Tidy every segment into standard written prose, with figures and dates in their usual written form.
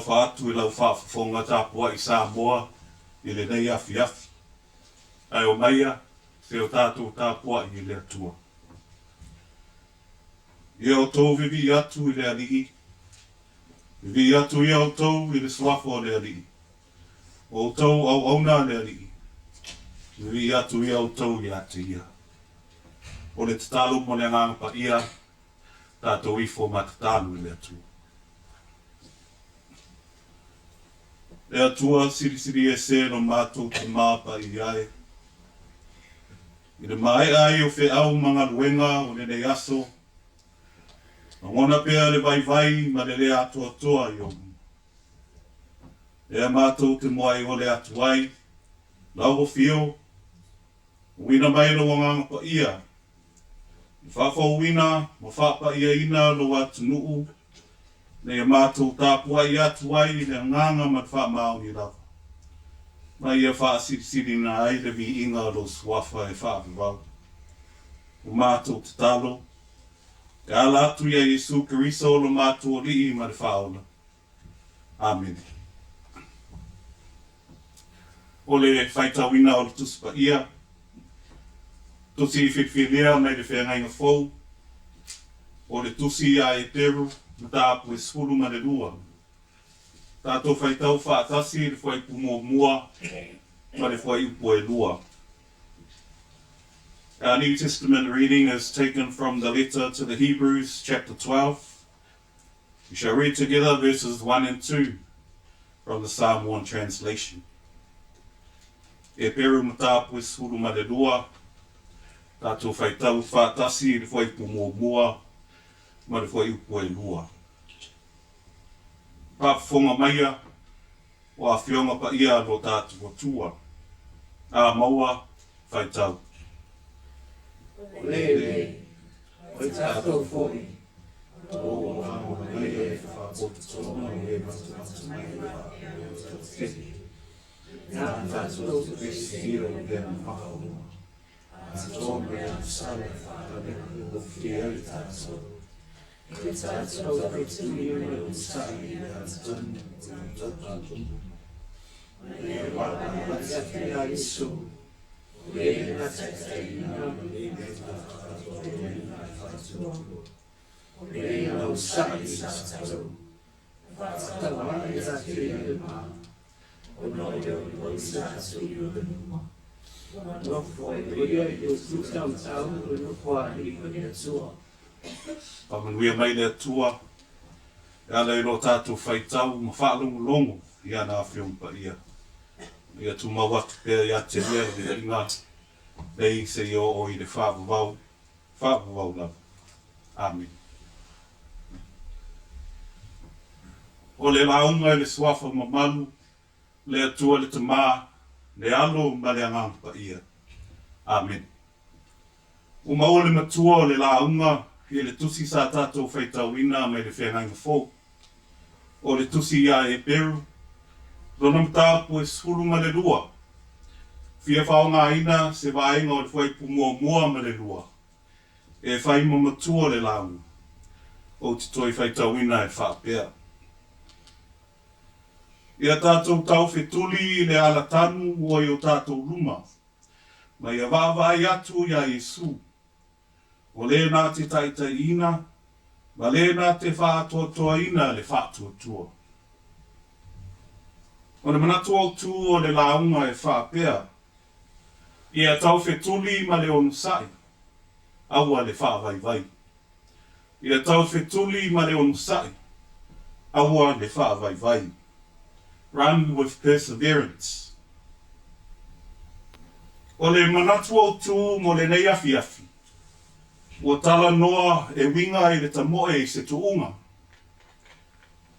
Faatalofa atu i lau faafofoga tapuai Samoa i lenei afiafi. Ae omaia se o tatou tapuai i le Atua. Ia outou vivii atu i le Alii, vivii atu ia outou i le Suafa o le Alii, o outou auauna a le Alii, vivii atu ia outou ia te Ia. O le tatalo mo le Agaga Paia, tatou ifo ma tatalo i le Atua. Le Atua Silisili Ese lo matou Tama Paia e, i le maea ai o feau ma galuega o lenei aso, lagona pea le vaivai ma le le atoatoa i ou luma. Lea matou te muai ole atu ai, lau afio, uina mai lou Agaga Paia, i faafouina ma faapaiaina lou atunuu, ina ia matou tapuai atu ai i le agaga ma le faamaoni lava, ma ia faasilisiliina ai le viiga o lou Suafa e faavavau. Ua matou tatalo, e ala atu iā Iesu Keriso lo matou Alii ma le Faaola. Amene. O le faitauina o le Tusi Paia, Tusi Filifilia mai le Feagaiga Fou, o le Tusi ia Eperu, mataupu e 12. Tatou faitau faatasi le fuaiupu muamua ma le fuaiupu e 2. Our New Testament reading is taken from the letter to the Hebrews, chapter 12. We shall read together verses 1 and 2 from the Samoan translation. Eperu mataupu e 12, tatou faitau faatasi i le fuaiupu muamua ma le fuaiupu e 2. Faafofoga maia o Afioga Paia a lo tatou Atua. A maua, faitau. O lenei, o i tatou foi, o ou agaga paia e faapotopotoga o e matamata mai le faapea o tautele, na tatou te silafia o mea mamafa uma, atoa ma le atusala e faataunuu gofie ai tatou, e tatou tautuli ma le onosai i le amiotonu o le tatou Ma le vaavaai atu ia Iesu, o le na taitaiina ma le na faatoatoaina i le faatuatua, o le na onosai i tatou, na faatauaina i tatou i le va, ona o le oi tatou i le luma, ua nofo ai o ia i le itu taumatau o le Nofoalii o le Atua. Faamanuia mai le Atua e ala i lo tatou faitau ma faalogologo i ana Afioga Paia. Ia tumau atu pea ia te ia le viiga nei seia oo i le faavavau, faavavau lava. Amene. O le lauga i le Suafa mamalu, le Atua le Tama, le Alo ma le Agaga Paia. Amene. Ua maua le matua o le lauga i le tusi sa tatou faitauina mai le Feagaiga Fou. O le tusi iā Eperu, lona mataupu e 12, fia faaaogaina se vaega o le fuaiupu muamua ma le lua e fai ma matua o le lauga. Ou te toe faitauina e faapea. Ia tatou taufetuli i le alatanu ua i o tatou luma, ma ia vaavaai atu iā Iesu, o le na te taitaiina ma le na te faaatoatoaina le faatuatua. O le manatu autū o le lauga e faapea, Ia taufetuli ma le onosai, aua le faavaivai. Ia taufetuli ma le onosai, aua le faavaivai. Run with perseverance. O le manatu autū mo lenei afiafi, ua talanoa e uiga i le tamoe i se tuuga.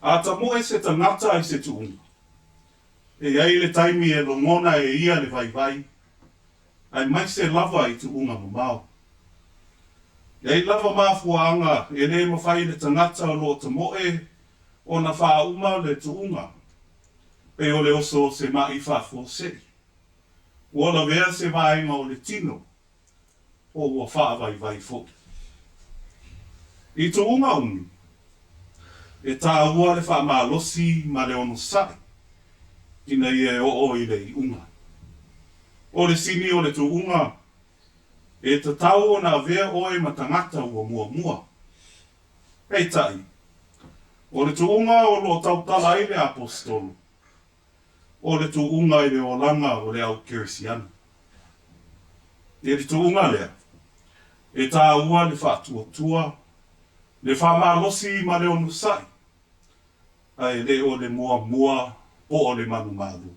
A tamoe se tagata i se tuuga, e i ai le taimi e logona e ia le vaivai, aemaise lava i tuuga mamao. E i ai lava mafuaaga e le mafai e le tagata o lo o tamoe ona faauma le tuuga, pei o le oso o se maʻi faafuasei, ua lavea se vaega o le tino, po ua faavaivai foi. I tuuga umi, E taua le faamalosi ma le onosai ina ia e oo i le iuga. O le sini o le tuuga, e tatau ona avea oe ma tagata ua muamua. Peitai, o le tuuga o lo o tautala ai le Aposetolo, o le tuuga i le olaga o le au Kerisiano. I le tuuga lea, e taua le faatuatua, le faamalosi ma le onosai, ae le o le muamua po o le manumalo.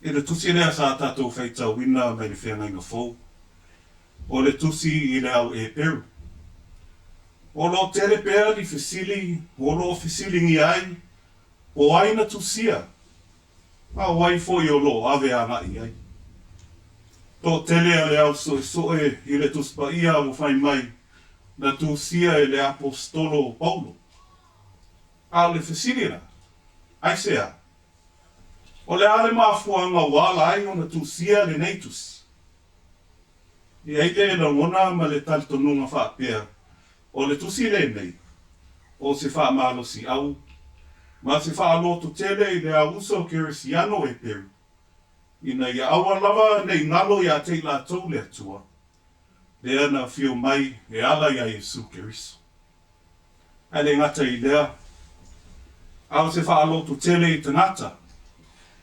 I le tusi lea sa tatou faitauina mai le Feagaiga Fou, o le tusi i le au Eperu. O lo o tele pea ni fesili o lo o fesiligia ai po ai na tusia, a o ai foi o lo o ave agai i ai. Toatele a le au suesue i le Tusi Paia ua fai mai na tusia e le Aposetolo o Paulo. A o le fesili la, aisea? O le a le mafuaaga ua ala ai ona tusia lenei tusi? E i ai le lagona ma le talitonuga faapea, o le tusi lenei, o se faamalosiau ma se faalototele i le au uso Kerisiano Eperu, ina ia aua lava ne i galo ia te i latou le Atua, lea na afio mai e ala iā Iesu Keriso. Ae le gata i lea, a o se faalototele i tagata,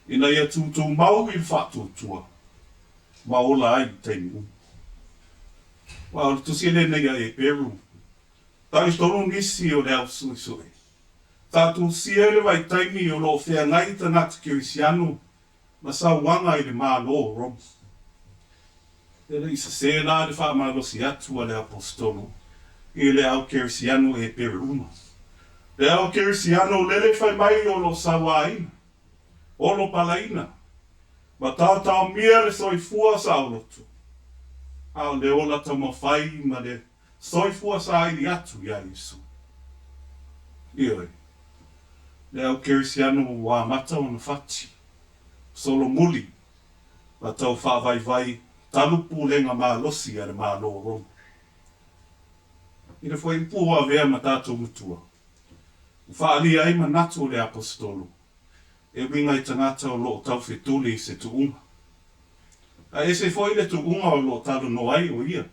ina ia tūtūmau i le faatuatua ma ola ai i taimi uma. Aua o le tusi lenei a Eperu, talitonu nisi o le au suesue, sa tusia i le vaitaimi o lo o feagai tagata Kerisiano ma sauaga i le Malo o Roma. E le i sesē la le faamalosi atu a le Aposetolo i le au Kerisiano Eperu uma. Le au Kerisiano lele fai mai o lo sauaina, olo palaina, ma taotaomia le soifua saoloto, a o le ola taumafai ma le soifua saili atu iā Iesu. Ioe, le au Kerisiano ua amata ona fati, solomuli, ma tau faavaivai talu pulega malosi a le Malo o Roma. I le fuaiupu ua avea ma tatou matua, ua faaalia ai manatu o le Aposetolo e uiga i tagata o lo o taufetuli i se tuuga. A ese foi le tuuga o lo o talanoa ai o ia.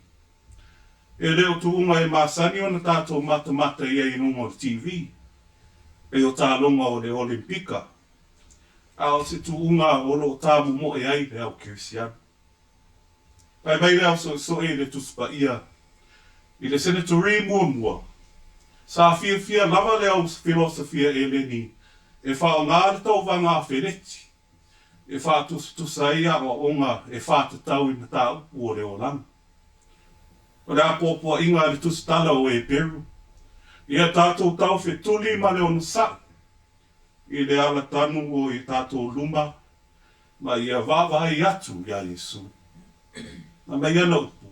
E le o tuuga e masani ona tatou matamata i ai i luga o le TV, pei o taaloga o le Olimpika, a o se tuuga o lo o tamomoe ai le au Kerisiano. Fai mai le au soesoe i le Tusi Paia, i le seneturi muamua, sa fiafia lava le au filosofia Eleni e faaaoga le tauvaga afeleti e faatusatusa ai aoaoga e faatatau i mataupu o le olaga. O le apoapoaiga a le Tusitala o Eperu, ia tatou taufetuli ma le onosai i le alatanu o i tatou luma ma ia vaavaai atu iā Iesu. Na mai ana upu,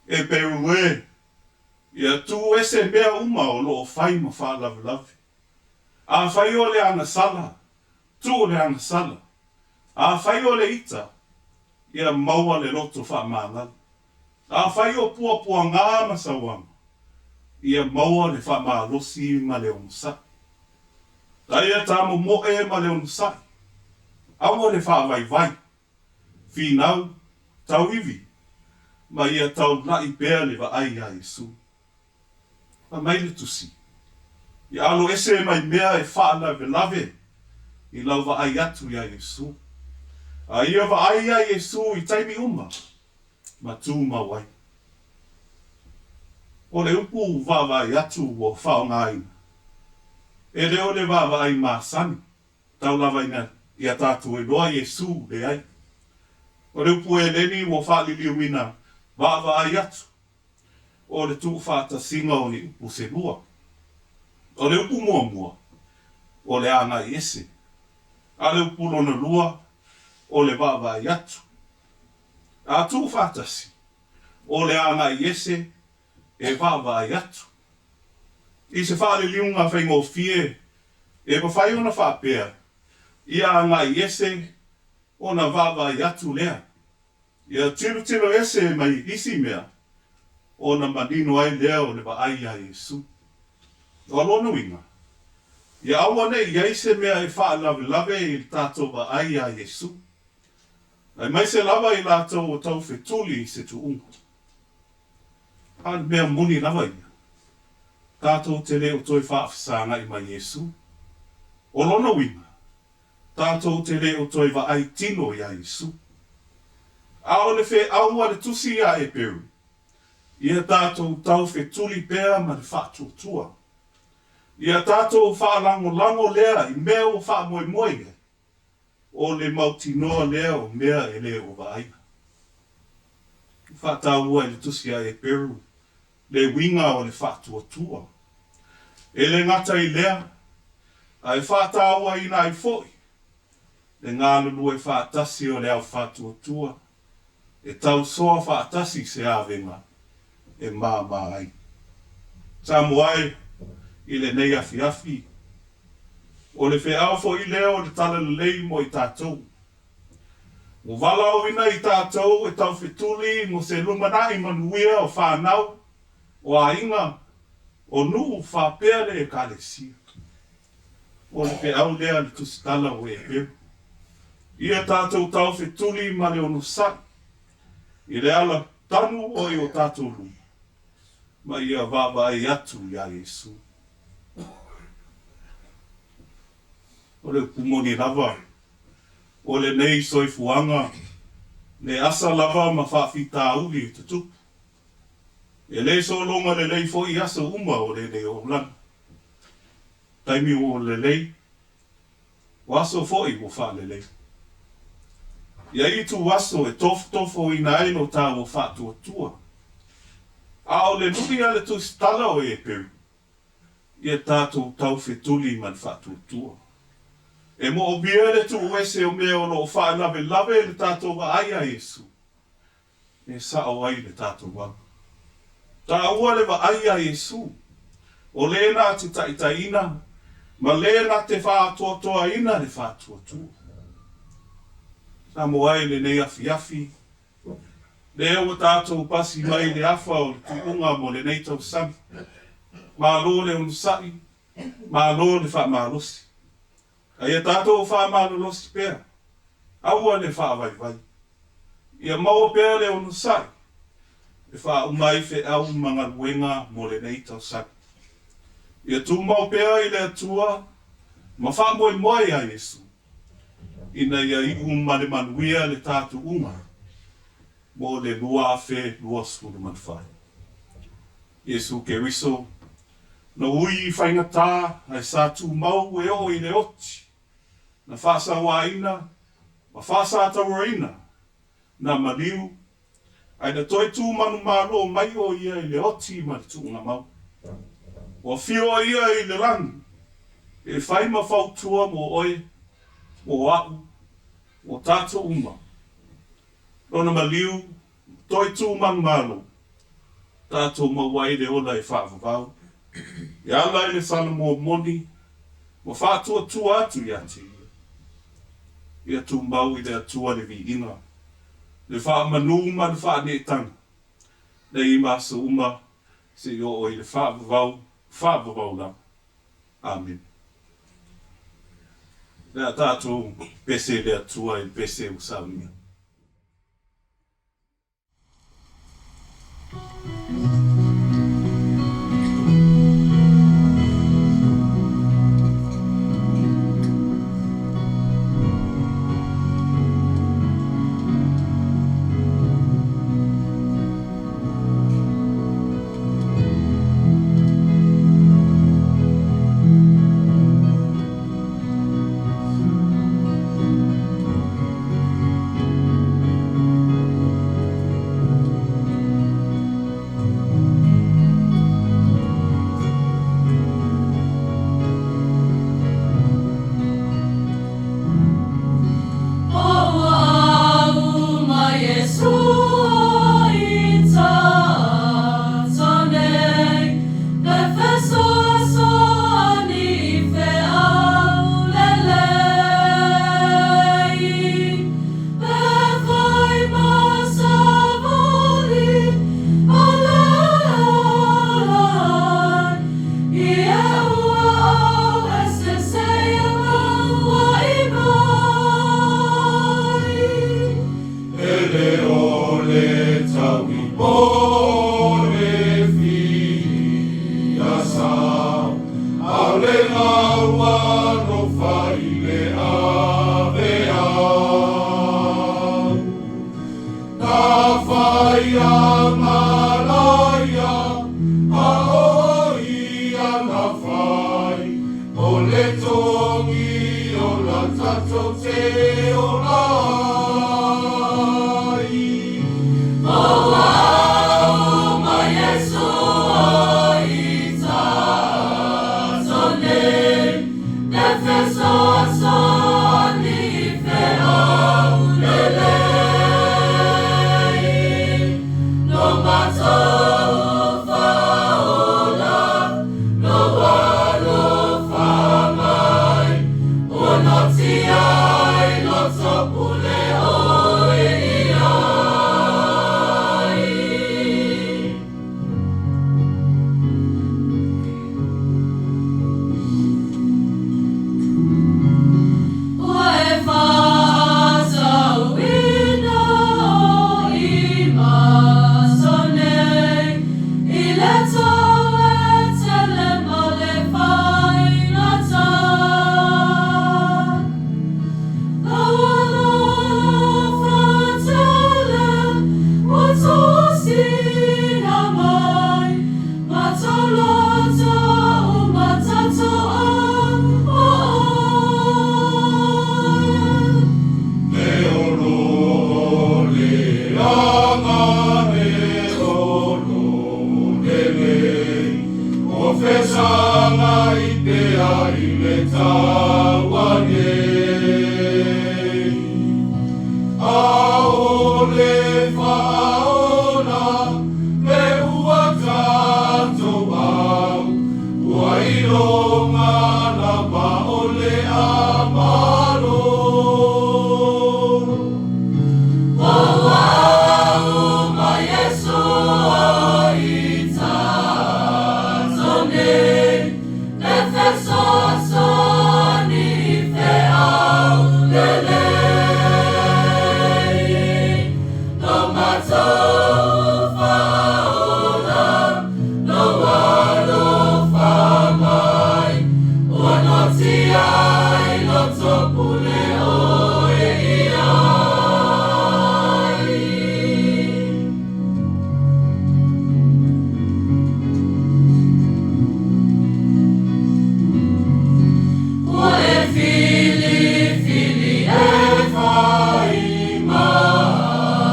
Eperu e, ia tu ese mea uma o lo o fai ma faalavelave. Afai o le agasala, tuu le agasala. Afai o le ita, ia maua le loto faamagalo. Afai o puapuaga ma sauaga, ia maua le faamalosi ma le onosai. A ia tamomoe ma le onosai, aua le faavaivai, finau, tauivi, ma ia taulai pea le vaai iā Iesu. Fai mai le Tusi, Ia alo ese mai mea e faalavelave i lau vaai atu iā Iesu. A ia vaai iā Iesu i taimi uma, ma tumau ai. O le upu vaavaai atu ua faaaogaina, e le o le vaavaai masani, tau lava ina ia tatou iloa Iesu, leai. O le upu Eleni ua faaliliuina vaavaai atu, o le tuufaatasiga o ni upu se lua. O le upu muamua, o le agai ese, a o le upu lona lua, o le vaavaai atu. A tuufaatasi, o le agai ese e vaavaai atu. I se faaliliuga faigofie, e mafai ona faapea, ia agai ese ona vaavaai atu lea. Ia tilotilo ese mai isi mea, ona manino ai lea o le vaai iā Iesu. O lona uiga, ia aua ne i i ai se mea e faalavelave i le tatou vaai iā Iesu, aemaise lava i latou o taufetuli i se tuuga. A o le mea moni lava ia, tatou te le o toe faafesagai ma Iesu. O lona uiga, tatou te le o toe vaai tino iā Iesu. A o le feau a le Tusi iā Eperu, ia tatou taufetuli pea ma le faatuatua. Ia tatou faalagolago lea i mea ua faamoemoe i ai, o le mautinoa lea o mea e le o vaaia. Ua faataua e le Tusi a Eperu le uiga o le faatuatua. E le gata i lea, ae faatauaina ai foi le galulue faatasi o le au faatuatua e tausoa faatasi se avega e māmā ai. Samoa e, i lenei afiafi, o le feau foi lea o le Talalelei mo i tatou. Ua valaauina i tatou e taufetuli mo se lumanai manuia o fanau, o aiga, o nuu faapea le Ekalesia. O le feau lea a le Tusitala o Eperu. Ia tatou taufetuli ma le onosai i le ala tanu o i o tatou luma, ma ia vaavaai atu iā Iesu. O le upu moni lava, o lenei soifuaga le asa lava ma faafitauli e tutupu. E le sologa lelei foi aso uma o lenei olaga. Taimi ua lelei, o aso foi ua faalelei. I ai ituaso e tofotofoina ai lo taua faatuatua. A o le lui a le Tusitala o Eperu, ia tatou taufetuli ma le faatuatua. E moomia le tuuese o mea o lo o faalavelave i le tatou vaai a Iesu, e sao ai le tatou aga. Taua le vaai a Iesu, o le na te taitaiina ma le na te faatoatoaina le faatuatua. Samoa e lenei afiafi, lea ua tatou pasi mai i le afa o le tuuga mo lenei tausaga. Malo le onosai, malo le faamalosi. A ia tatou faamalolosi pea, aua le faavaivai. Ia maua pea le onosai e faauma ai feau ma galuega mo lenei tausaga. Ia tumau pea i le Atua ma faamoemoe iā Iesu, ina ia iu ma le manuia le tatuuga mo le 2024. Iesu Keriso, na ui i faigata ae sa tumau e oo i le oti, na faasauaina ma faasatauaina, na maliu, ae na toe tu manumalo mai o ia i le oti ma le tuugamau. Ua afio o ia i le lagi e fai ma fautua mo oe, mo a'u, mo tatou uma. Lona maliu Toe tu manumalo, tatou maua ai le ola e faavavau, e ala i le Salamoa moni ma faatuatua atu ia te Ia. Ia tumau i le Atua le viiga, le faamanu ma le faaneetaga, nei ma aso uma seia oo i le faavavau faavavau lava. Amene. O le a tatou pese i le Atua i le pese ua saunia. O le fia sao, a le lau alofa i le ave au. Na fai a malaia, a o ia na fai, o le togi o la tatou te ola ai. O au ma Iesu i tatou nei, le fesoasoani i feau lelei, no matou faaola, lou alofa mai, ua notia ai loto pule oe i ai. Ua e faatauina o i matou nei i le tau e tele ma le faigata. Lou alofa tele ua tosina mai matou loto uma tatou au o oe. Le olo le aga le olo lelei, ua fesagai pea i le taua nei. A o le faaola le ua tatou au, ua iloga lava o le amalo. O au ma Iesu i tatou nei, le fesoasoani i feau lelei, no matou faaola, lou alofa mai, ua notia ai loto pule oe i ai. Ua e filifili e fai matou,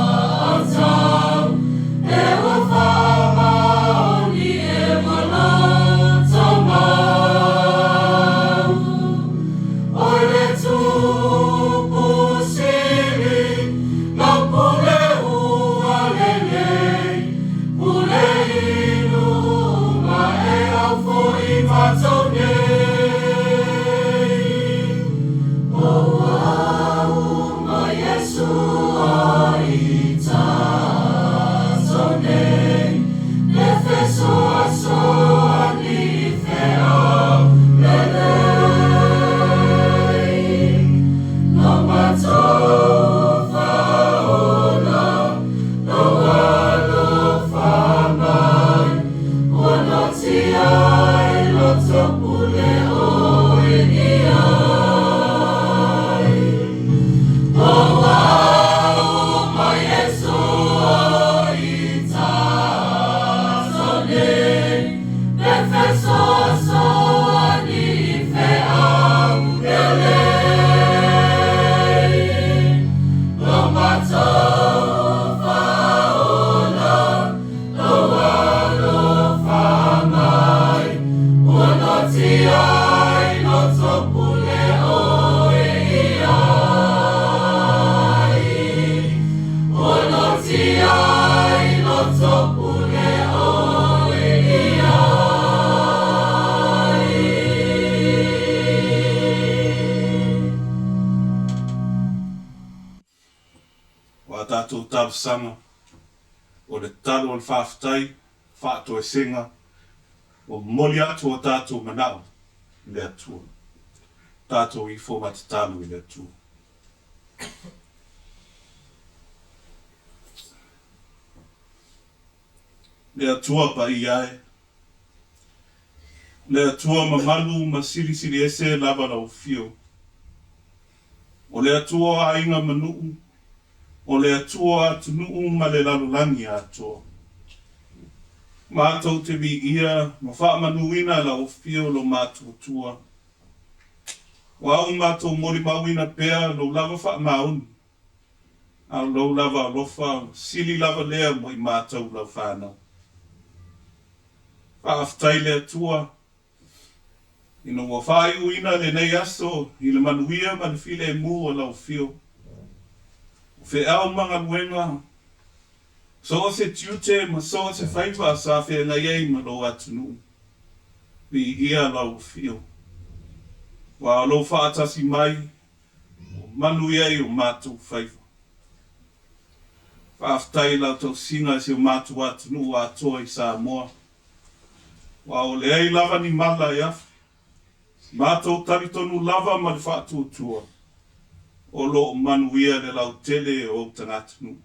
e ua faamaoni e ua loto mau. O le Tupu Sili, lau pule ua lelei, pule inu uma e au foi matou nei. O au ma Iesu i tatou nei, le fesoasoani i feau lelei, no matou faaola, lou alofa mai, ua notia ai loto pule oe i ai. O au ma Iesu i tatou nei, le fesoasoani i feau lelei, no matou faaola, lou alofa mai, ua notia ai loto pule oe i ai. Ua notia ai loto pule oe i ai. O a tatou talosaga, o le talo o le faafetai, faatoesega, ua momoli atu o tatou manao i le Atua. Tatou ifo ma tatalo i le Atua. Le Atua paia e. Le Atua mamalu ma silisili ese lava lau afio. O le Atua o aiga ma nuu, o le Atua o atunuu ma le lalolagi atoa. Matou te viia ma faamanuina lau afio lo matou Atua. Ua ua matou molimauina pea lou lava faamaoni, a o lou lava alofa sili lava lea mo i matou lau fanau. Faafetai le Atua, ina ua faaiuina lenei aso i le manuia ma le filemu o lau afio. O feau ma galuega, so o se tiute ma so o se faiva sa feagai ai ma lou atunuu. Viia lau afio. Aua o lou faatasi mai, ua manuia ai o matou faiva. Faafetai i lau tausiga i si o matou atunuu atoa i Samoa. Aua ua leai lava ni mala e afe. Matou talitonu lava ma le faatuatua, o lo o manuia le lautele o ou tagatanuu.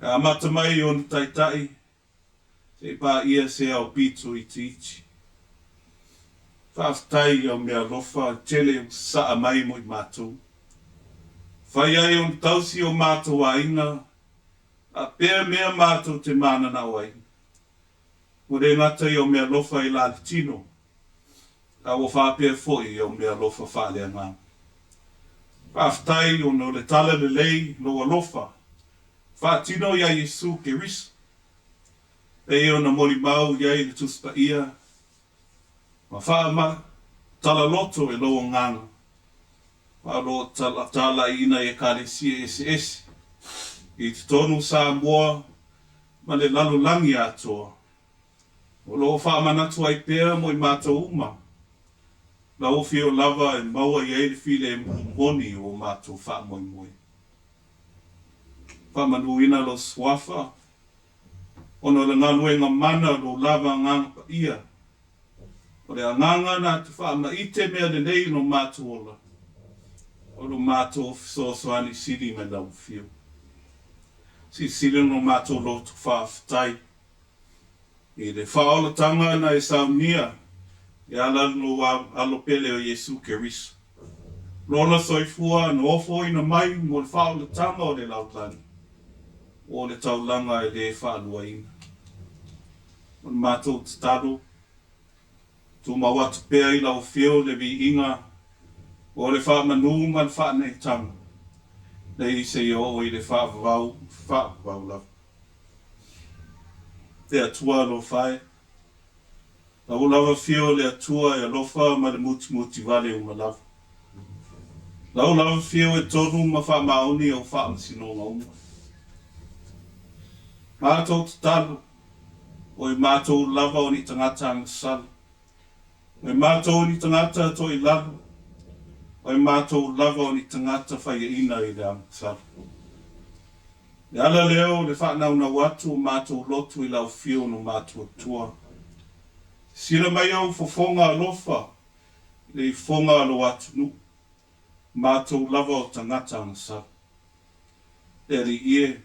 E amata mai i ona taitai, se i paia se ao pito itiiti. Faafetai i au meaalofa e tele ua sasaa mai mo i matou. Fai ai ona tausi o matou aiga, faapea mea matou te mananao ai. Ua le gata i au meaalofa i la le tino, a ua faapea foi i au meaalofa faaleagaga. Faafetai ona o le talalelei lou alofa faatino iā Iesu Keriso, pei ona molimau i ai le Tusi Paia ma faatalaloto e lou agaga, ma o lo o talaiina i Ekalesia eseese i totonu o Samoa ma le lalolagi atoa. O lo o faamanatu ai pea mo i matou uma, lau afio lava e maua i ai le filemu moni o o matou faamoemoe. Faamanuina lou suafa, ona o le galuega mana o lou lava Agaga Paia. O le agaga na te faamaite mea lelei i lo matou ola, o lo matou fesoasoani sili mai lau afio. Silasila lo matou loto faafetai i le faaolataga na e saunia e ala i lou Alo pele o Iesu Keriso. Lona soifua na ofoina mai mo le faaolataga o le lalolagi, o le taulaga e le faaluaina. O le matou tatalo, tumau atu pea i lau afio le viiga o le faamanu ma le faaneetaga, nei seia oo i le faavavau faavavau lava. Le Atua alofa e, lau lava afio le Atua e alofa ma le mutimuti vale uma lava. Lau lava afio e tonu ma faamaoni au faamasinoga uma. Matou tatalo, o i matou lava o ni tagata agasala. O i matou o ni tagata toilalo. O i matou lava o ni tagata faiaina i le agasala. Le ala lea o le faanaunau atu o matou loto i lau afio no matou Atua. Sila mai au fofoga alofa i le ifoga a lou atunuu, matou lava o tagata agasala. Le Alii e,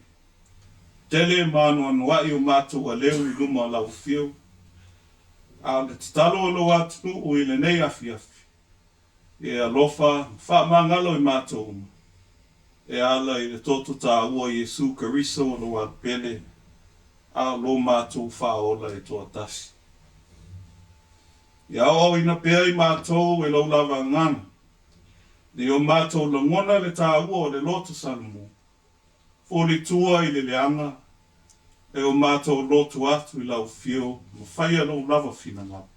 tele ma anoanoai o matou aleu i luma o lau afio, a o le tatalo o lou atunuu i lenei afiafi, e alofa ma faamagalo i matou uma, e ala i le toto taua o Iesu Keriso o lou Alo pele, a o lo matou Faaola e toatasi. Ia aoaoina pea i matou e lou lava Agaga, nei o matou lagona le taua o le loto Salomõ, foli tua i le leaga, e o matou loto atu i lau afio ma faia lou lava finagalo.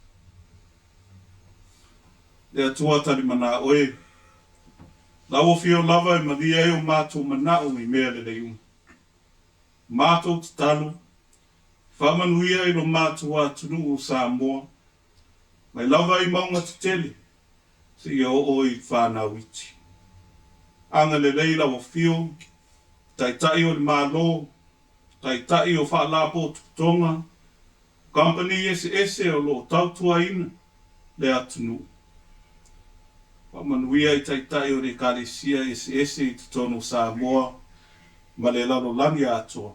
Le Atua talimanao e, lau afio lava e malie ai o matou manao i mea lelei uma. Matou tatalo, faamanuia i lo matou atunuu o Samoa, mai lava i mauga tetele, seia oo i fanau iti. Agalelei lau afio, Taitai o le Malo, Taitai o Faalapotopotoga, Kamupani eseese o lo o tautuaina le atunuu. Faamanuia i Taitai o le Ekalesia eseese i totonu o Samoa ma le lalolagi atoa.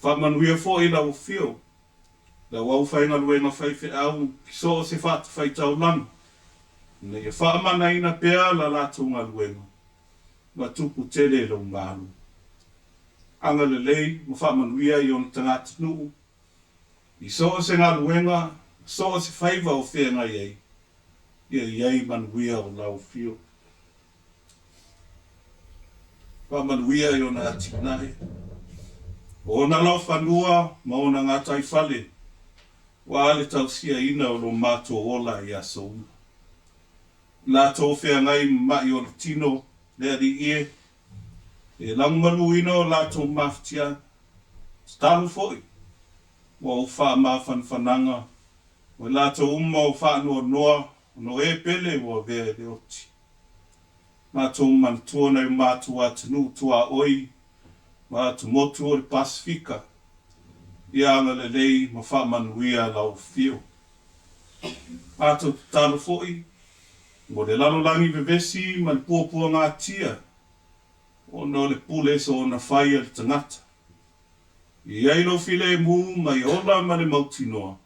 Faamanuia foi i lau afio, lau aufaigaluega faifeau i so o se fatafaitaulaga, ina ia faamanaina pea la latou galuega ma tupu tele lou Malo. Agalelei ma faamanuia i ona tagatanuu i so o se galuega ma so o se faiva o feagai ai, ia i ai manuia o lau afio. Faamanuia i ona atinae, o ona laufanua ma ona gataifale, aua le tausiaina o lo matou ola i aso uma. I latou feagai ma ma'i o le tino, le Alii e, e lagomaluina o latou mafatiaga, tatalo foi mo ou faamafanafanaga mo i latou uma o faanoanoa ona o e pele ua avea i le oti. Matou manatua nai o matou atunuu tuaoi ma atumotu o le Pasefika, ia agalelei ma faamanuia lau afio. Matou tatalo foi mo le lalolagi vevesi ma le puapuagatia ona o le pule soona fai a le tagata. Ia i ai lou filemu ma ia ola ma le mautinoa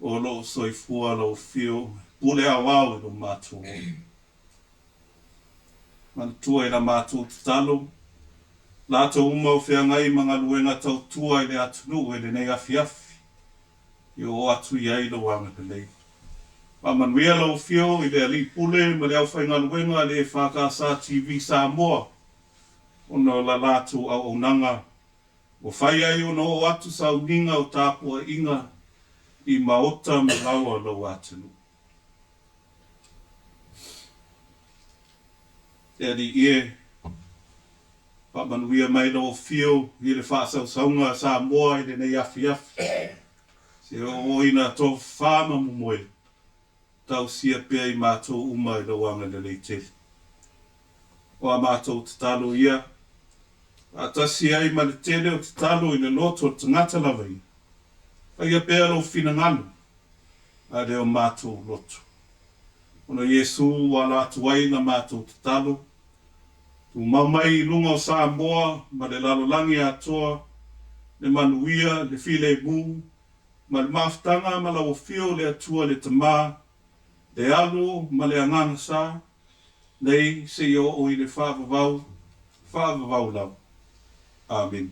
o lo o soifua lau afio e pule aoao i lo matou ola. Manatua i la matou tatalo, latou uma o feagai ma galuega tautua i le atunuu i lenei afiafi, i oo atu i ai lou agalelei. Faamanuia lau Afio i le Alii Pule ma le aufaigaluega a le EFKS TV Samoa ona o la latou auaunaga ua fai ai ona oo atu sauniga o tapuaiga i maota ma laoa o lou atunuu. Le Alii e, faamanuia mai lau Afio i le faasausauga a Samoa i lenei afiafi, se oo ina tofafa ma momoe, tausia pea i matou uma i lou agalelei tele. O a matou tatalo ia, faatasi ai ma le tele o tatalo i le loto o le tagata lava ia, faia pea lou finagalo a le o matou loto. Ona o Iesu ua ala atu ai la matou tatalo, tumau mai i luga o Samoa ma le lalolagi atoa le manuia, le filemu, ma le mafutaga ma lau Afio le Atua le Tama, le Alo ma le Agaga Sa, nei seia oo i le faavavau, faavavau lava. Amene.